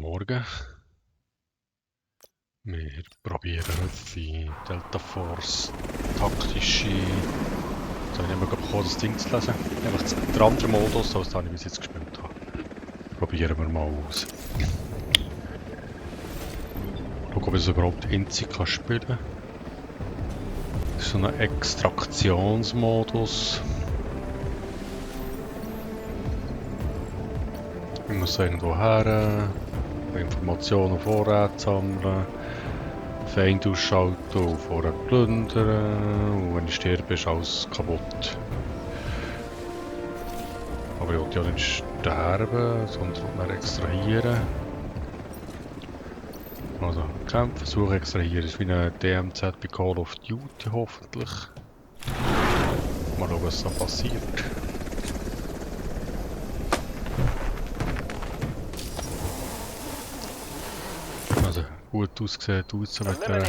Guten Morgen. Wir probieren heute die Delta Force taktische. Jetzt habe ich nicht mehr bekommen, das Ding zu lesen. Einfach der andere Modus, als den ich bis jetzt gespielt habe. Probieren wir mal aus. Schauen, ob ich es überhaupt einzig spielen kann. Das ist so ein Extraktionsmodus. Ich muss irgendwo her, Informationen und Vorräte sammeln, Feinde ausschalten und Vorräte plündern und wenn ich sterbe ist alles kaputt. Aber ich will ja nicht sterben, sondern mehr extrahieren. Also kämpfen, suchen, extrahieren ist wie eine DMZ bei Call of Duty hoffentlich. Mal schauen, was da passiert. Also gut ausgesehen, aus mit der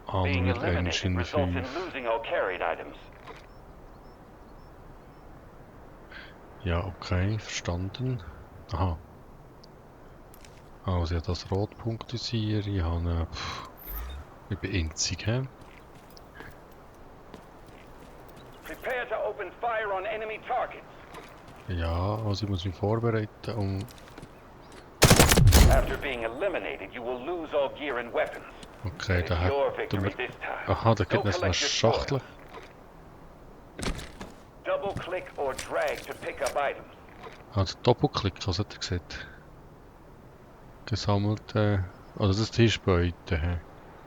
Unreal Engine 5. Ja, okay, verstanden. Aha. Also ich habe das Rotpunktisieren, ich habe eine... Ich bin einzig, hä? Ja, also ich muss mich vorbereiten und... Okay, da hat wir... Aha, da gibt es eine Schachtel. Also Doppelklick, was hat er gesagt? Gesammelte... Also das Tischbeute.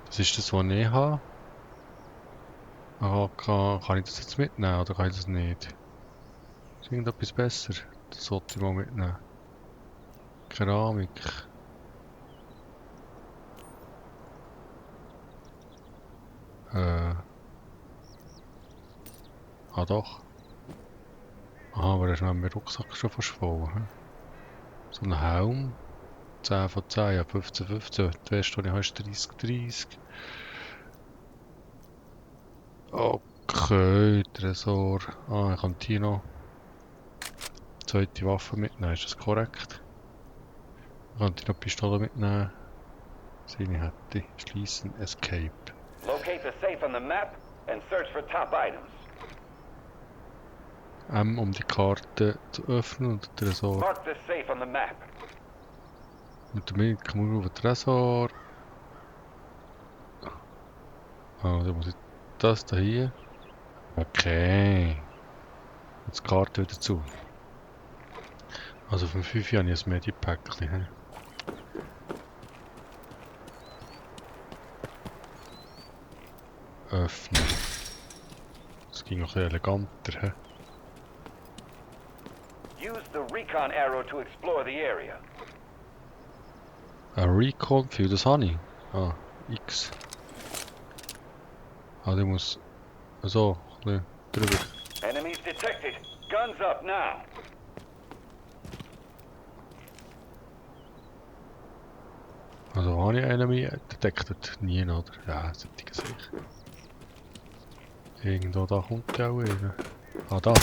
Das ist das, was ich habe. Aha, kann ich das jetzt mitnehmen oder kann ich das nicht? Ist irgendetwas besser? Das sollte ich mal mitnehmen. Keramik. Ah doch. Aha, aber er ist noch mein Rucksack schon fast voll. He? So ein Helm. 10 von 10, ja 15, 15. Die Weste, die ich habe, ist 30, 30. Okay, Tresor. Ah, ich kann hier noch zweite Waffe mitnehmen, ist das korrekt? Ich kann hier noch Pistole mitnehmen. Seine hätte. Schließen, Escape. Locate the safe on the map and search for top items. M, um die Karte zu öffnen und den Tresor. Mark the safe on the map. Mit dem Link kann man auf den Tresor. Ah, dann muss ich das da hier. Okay. Jetzt die Karte wieder zu. Also von 5 Jahren habe ich ein Medipackchen. Öffnen. Das ging noch ein bisschen eleganter. He? Use the recon arrow to explore the area. Ein Recon für das habe ich. Ah, X. Ah, der muss so ein bisschen drüber. Enemies detected. Guns up now. Also habe ich Enemy detected? Nie, oder? Ja, sollte ich sicher. Irgendwo da kommt der auch rein. Ah, da.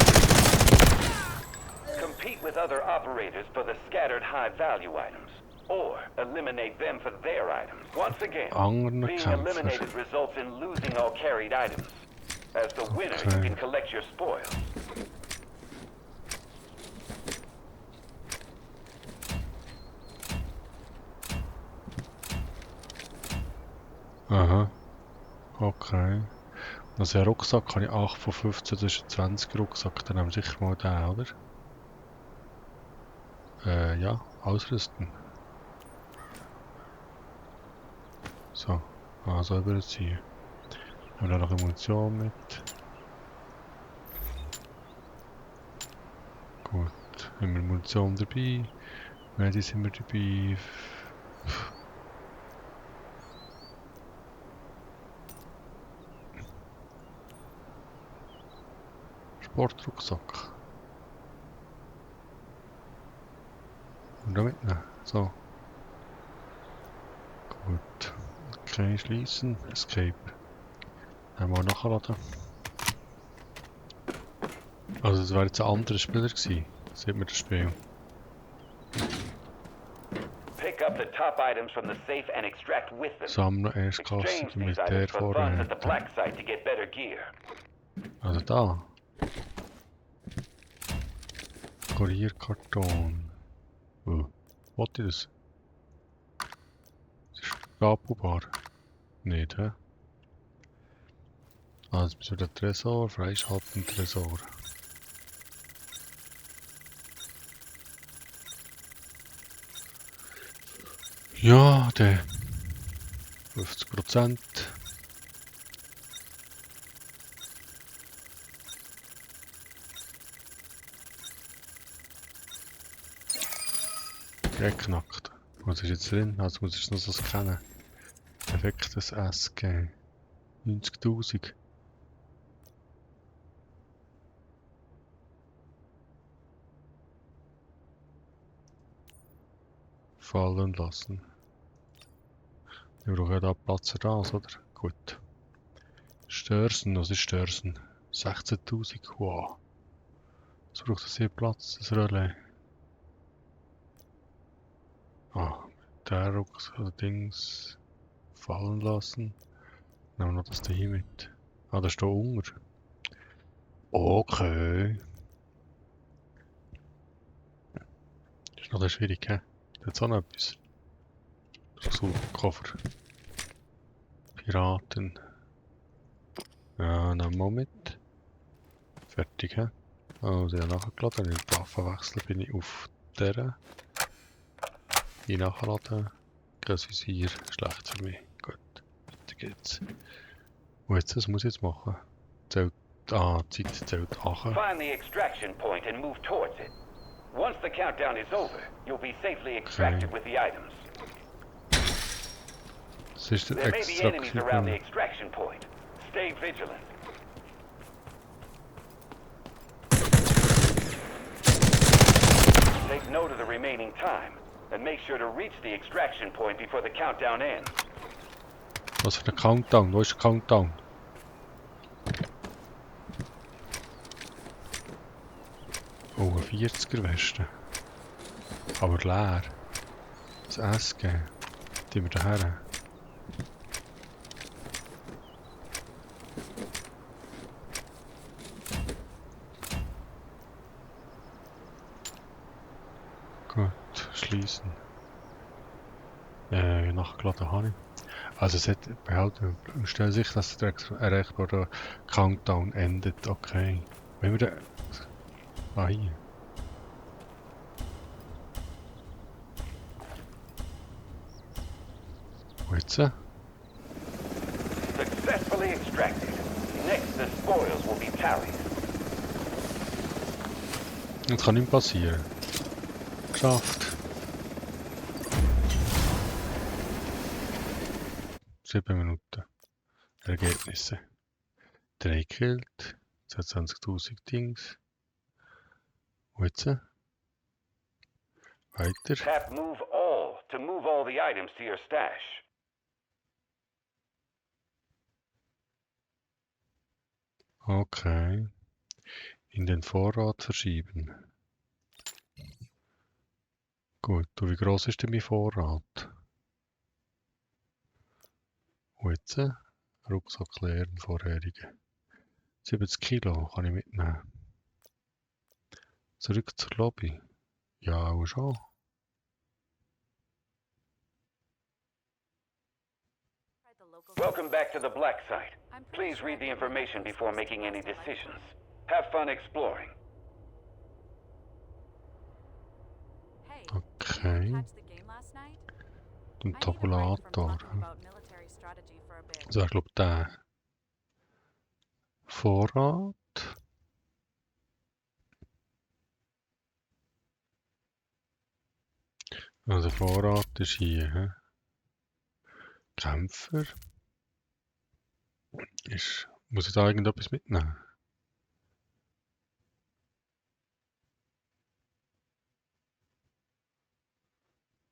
Compete with other operators for the scattered high-value items, or eliminate them for their items. Once again, being eliminated results in losing all carried items. As the winner, you can collect your spoils. Aha. Okay. Also einen Rucksack habe ich 8 von 15, das ist ein 20 Rucksack, dann haben wir sicher mal den, oder? Ja, ausrüsten. So, also überziehen. Haben wir noch eine Munition mit. Gut, haben wir Munition dabei. Medi sind wir dabei. Sportrucksack. Und da mitnehmen. So. Gut. Okay, schließen. Escape. Einmal nachladen. Also das wäre jetzt ein anderer Spieler gewesen. Sieht man das Spiel. Pick up the top items from the safe and extract with them. Sammler erstklassige Exchange these items for funds at the Militärvorräte. black site to get better gear. Also da. Kurierkarton. Was ist das? Das ist stapelbar. Nicht, hä? Also bis wieder Tresor, freischalten Tresor. Ja, der 50%. Geknackt. Was ist jetzt drin? Also muss ich noch so scannen. Perfektes SG. 90.000. Fallen lassen. Ich brauche ja da Platz für das, oder? Gut. Störsen, was ist Störsen? 16.000, wow. Das braucht sehr Platz, das Relais. Ah, der Rucksack, also Dings fallen lassen. Nehmen wir noch das hier mit. Ah, das steht unter. Okay. Das ist noch schwierig, hä? Da hat auch noch etwas. So, Koffer. Piraten. Ja, nehmen wir mit. Fertig, hä? Also, ja, nachgeladen. Wenn ich die Waffe wechsle, bin ich auf der. Hier nachladen. Kein Visier. Schlecht für mich. Gut. Weiter geht's. Und jetzt, was muss ich jetzt machen? Zählt. Ah, die Zeit zählt 8. Find the extraction point and move towards it. Once the countdown is over, you'll be safely extracted with the items. Das ist der There may be enemies around the Extraktion. extraction point. Stay vigilant. Take note of the remaining time and make sure to reach the extraction point before the countdown ends. Was für ein Countdown? Wo ist der Countdown? Oh, ein 40er Weste. Aber leer. Das SG. Die wir daher. Gut, schließen. Nachgeladen habe ich. Also es hat behalten, stell sich, dass der erreichbare Countdown endet. Okay. Wenn wir da... Ah, hier. Und jetzt? Successfully extracted. Next, the spoils will be tallied. Jetzt kann nichts passieren. Geschafft. 7 Minuten. Ergebnisse. 3 Killt. 20.000 Dings. Und jetzt? Weiter. Tap move all to move all the items to your stash. Okay. In den Vorrat verschieben. Gut, und wie groß ist denn mein Vorrat? Und jetzt? Rucksack leeren, vorherige. 70 Kilo kann ich mitnehmen. Zurück zur Lobby. Ja, auch schon. Welcome back to the black site. Please read the information before making any decisions. Have fun exploring. Okay. Ein Tabulator. Also ich glaube der. Vorrat. Also Vorrat ist hier. He? Kämpfer. Muss ich da irgendetwas mitnehmen?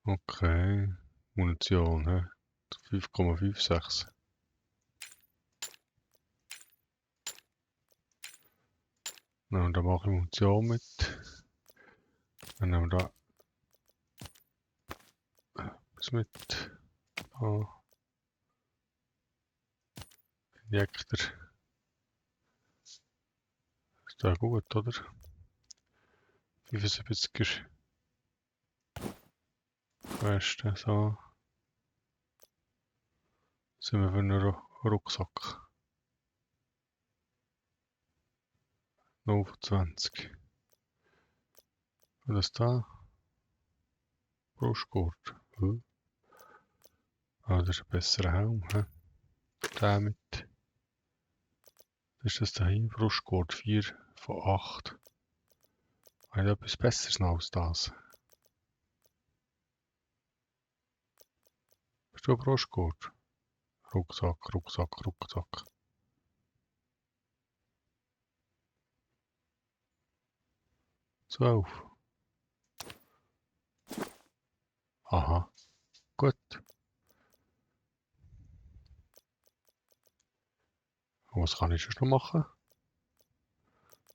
Okay. Munition, he? 5,56. Dann da mache ich Munition mit. Dann nehmen wir da Was mit Injektor. Ist da gut, oder? 75er. Weste, so. Sind wir für einen Rucksack. 29. Und das da? Brustgurt. Ah, das ist ein besserer Helm. He? Der mit. Was ist das da hier? Brustgurt 4 von 8. Habe ich etwas Besseres noch als das? Bist du ein Brustgurt? Rucksack, Rucksack, Rucksack. 12. Aha, gut. Und was kann ich sonst noch machen?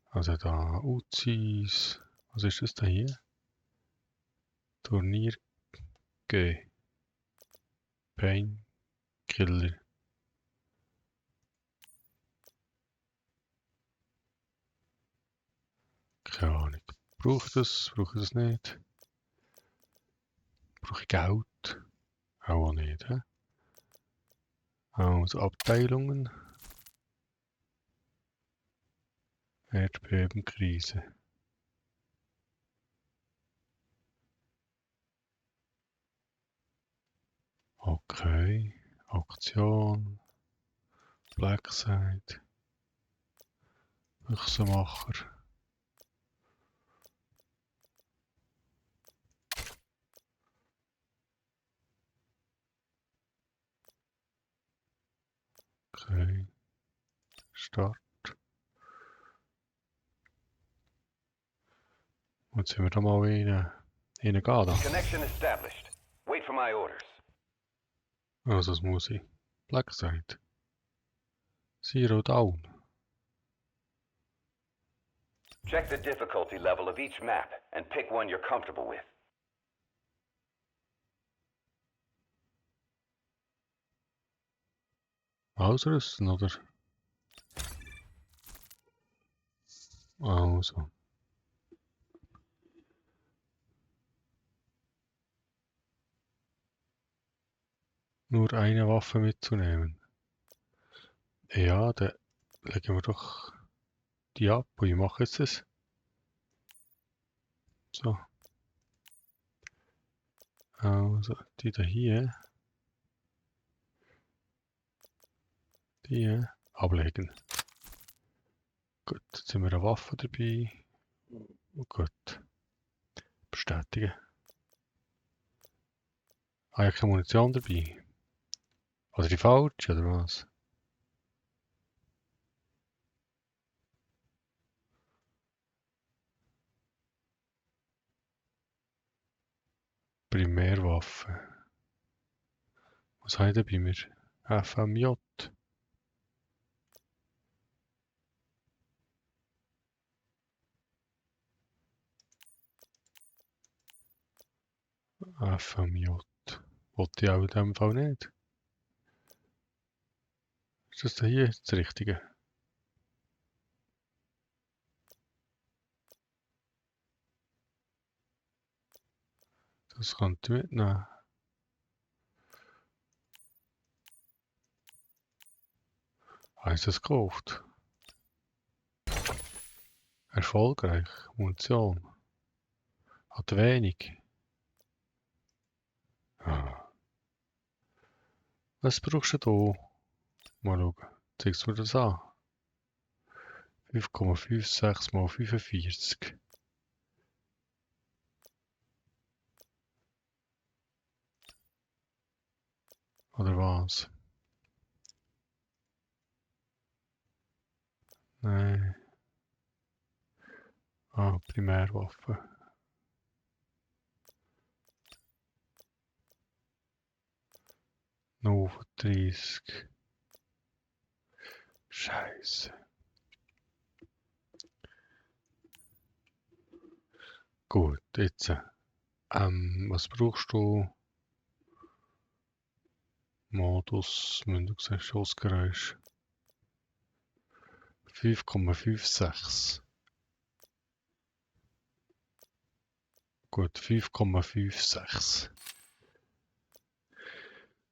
Also da Uzis. Was ist das da hier? Turnier G. Painkiller. Keine Ahnung. Brauche ich das? Brauche ich das nicht? Brauche ich Geld? Auch nicht, hä? Also Abteilungen. Erdbebenkrise. Okay. Aktion. Blackside. Büchsenmacher. Okay. Start. Jetzt sind wir da mal in Gada. Connection established. Wait for my orders. Also das muss ich. Blackside. Zero down. Check the difficulty level of each map and pick one you're comfortable with. Ausrüsten, oder? Also. Nur eine Waffe mitzunehmen. Ja, dann legen wir doch die ab. Wie mache ich das? So. Also, die da hier. Die hier. Ablegen. Gut, jetzt sind wir eine Waffe dabei. Gut. Bestätigen. Ah, ja, keine Munition dabei. Oder die falsche, oder was? Primärwaffe. Was habe ich da bei mir? FMJ. FMJ. Wollte ich auch in dem Fall nicht. Ist das da hier das Richtige? Das könnte ich mitnehmen. Habe ich das gekauft? Erfolgreich. Munition. Hat wenig. Ah. Was brauchst du da? Mal schauen. Zeigst du mir das an? 5,56 mal 45. Oder was? Nein. Ah, Primärwaffe. 30. Scheiße. Gut, jetzt. Was brauchst du? Modus, Mündungsgeräusch, Schussgeräusch. 5,56. Gut, 5,56.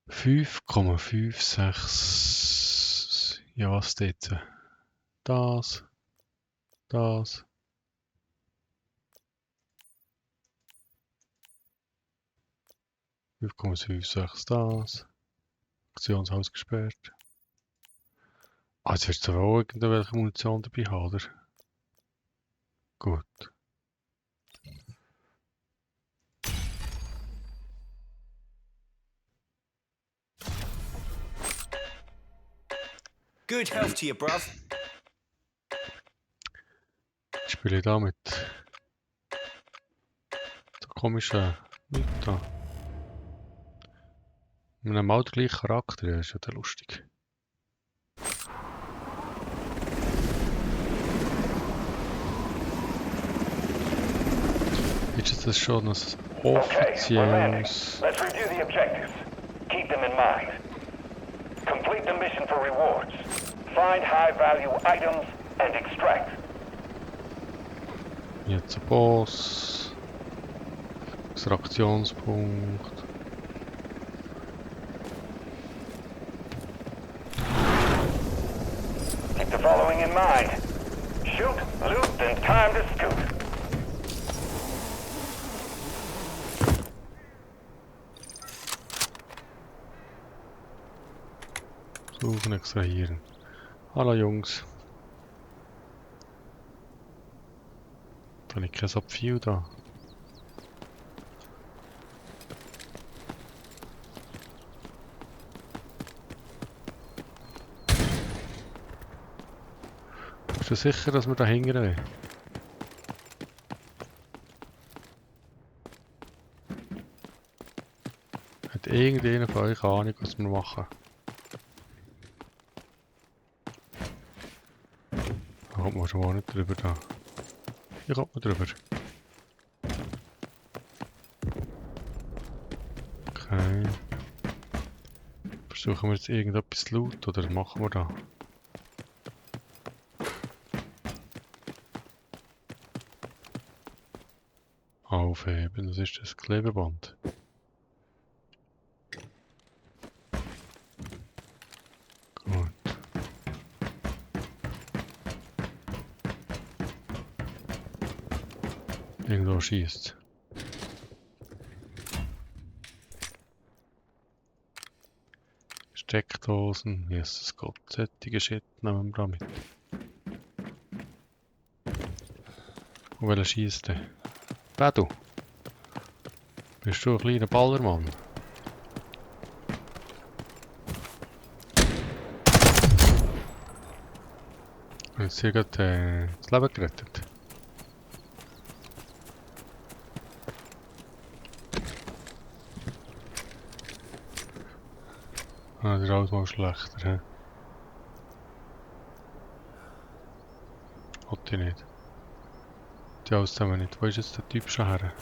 5,56. Ja, was steht da? Das. 5,56 das. Aktionshaus gesperrt. Ah, jetzt wirst du auch irgendwelche Munition dabei haben, oder? Gut. Good health to you, bruv. Ich spiele da mit so komischen Leuten da. Mit einem mal den gleichen Charakter, ja, ist ja der lustig. Ist das schon ein offizielles... Let's review the objectives. Keep them in mind. Complete the mission for rewards. Find high-value items and extract. Jetzt ein Boss. Extraktionspunkt. Keep the following in mind. Shoot, loot, then time to scoot. Suchen, extrahieren. Hallo Jungs. Da liegt kein Sapphire da. Bist du sicher, dass wir da hingehen? Hat irgendjemand von euch Ahnung, was wir machen? Da kommt man schon mal nicht drüber da. Hier kommt man drüber. Okay. Versuchen wir jetzt irgendetwas zu looten oder machen wir da? Aufheben, das ist das Klebeband. Gut. Irgendwo schießt. Steckdosen, Jesus Gott, sättige Shit nehmen wir da mit. Und welcher schießt der? Wer du? Bist du ein kleiner Ballermann? Jetzt hier gerade das Leben gerettet. Ah, das ist alles mal schlechter, hä? Wollte ich nicht. Die alles zusammen nicht. Wo ist jetzt der Typ schon her?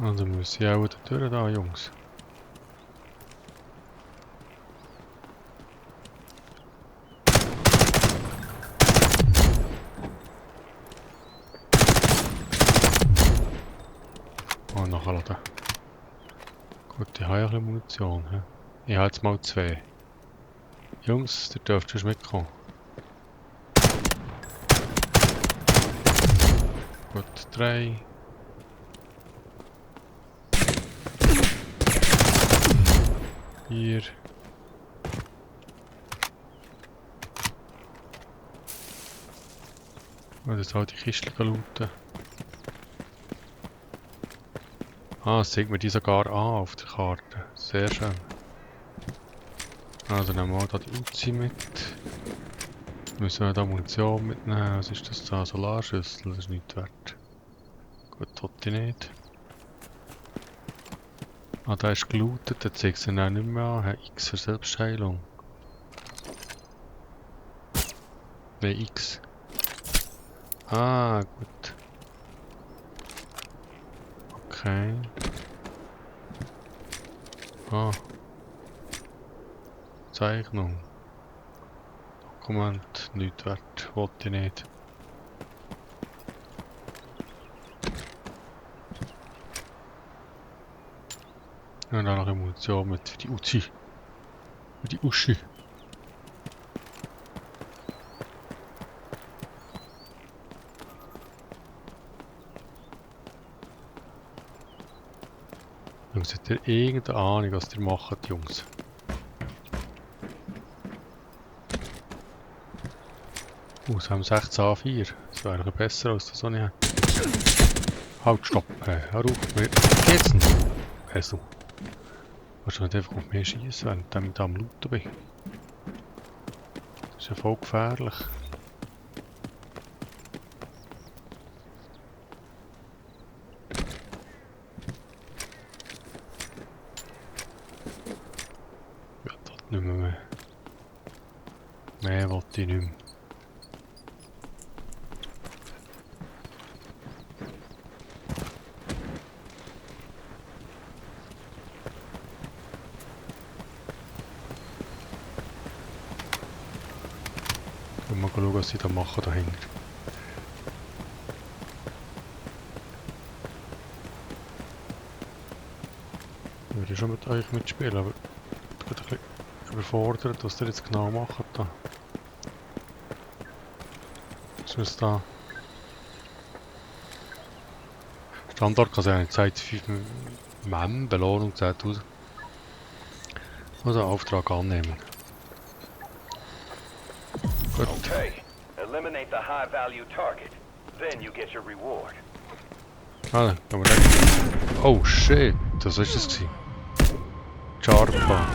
Also müssen wir auch die Tür da, Jungs. Oh, nachladen. Gut, ich habe ja ein bisschen Munition. He? Ich habe jetzt mal 2. Jungs, ihr dürft schon mitkommen. Gut, 3. Hier. Und jetzt halt die Kiste looten. Ah, es zeigt mir die sogar an auf der Karte. Sehr schön. Also nehmen wir da die Uzi mit. Müssen wir da Munition mitnehmen. Was ist das da? Solarschüssel, das ist nicht wert. Gut, wollte ich nicht. Ah, da ist gelootet, da zeigt es dann auch nicht mehr an. X für Selbstheilung. Ne, X. Ah, gut. Okay. Ah. Zeichnung. Dokument, nichts wert. Wollte ich nicht. Und dann noch eine Munition mit die Uzi. Mit die Uschi. Jungs, habt ihr irgendeine Ahnung, was ihr macht, Jungs? Sie haben 16 A4. Das wäre eigentlich besser als das, was ich habe. Halt, stopp. Hör auf. Geht's denn? Also. Kannst du nicht einfach auf mich schießen, während ich da am Looten bin? Das ist ja voll gefährlich. Ja, das nicht mehr. Mehr wollte ich nicht mehr. Mal schauen, was sie da machen dahinter. Ich würde schon mit euch mitspielen, aber ich bin ein bisschen überfordert, was ihr jetzt genau macht da. Was ist da? Standard kann sein, Zeit 5 Mem, Belohnung 10.000. Also Auftrag annehmen. Gut. Okay. Eliminate the high value target. Then you get your reward. Ah, gehen wir nicht. Oh shit, was ist das gewesen? Charpa.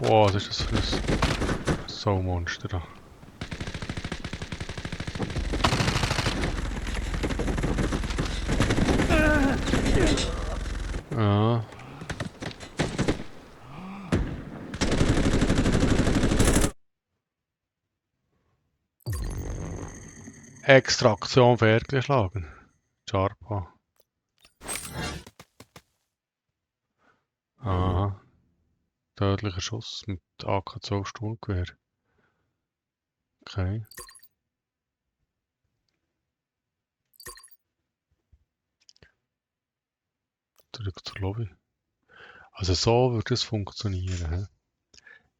Wow, was ist das für ein Saumonster da? Ja. Extraktion fehlgeschlagen. Charpa. Aha. Tödlicher Schuss mit AK-12 Sturmgewehr. Okay. Zurück zur Lobby. Also so würde es funktionieren.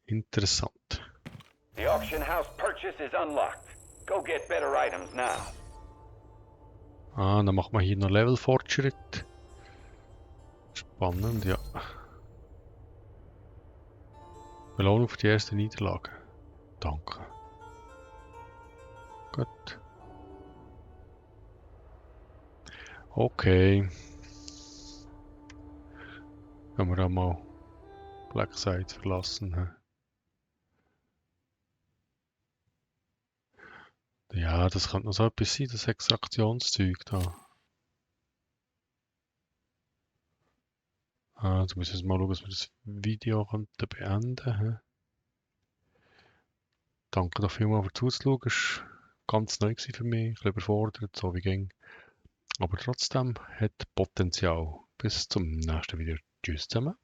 He? Interessant. The auction house purchase is unlocked. Go get better items now. Ah, dann macht man hier noch Level-Fortschritt. Spannend, ja. Belohnung für die erste Niederlage. Danke. Gut. Okay. Können wir dann mal Blackside verlassen. He? Ja, das könnte noch so etwas sein, das Extraktionszeug da. Ah, jetzt müssen wir mal schauen, dass wir das Video beenden könnten. He? Danke dafür mal für Zuschauen. Es war ganz neu für mich, ein bisschen überfordert, so wie ging. Aber trotzdem hat Potenzial. Bis zum nächsten Video. Tschüss zusammen.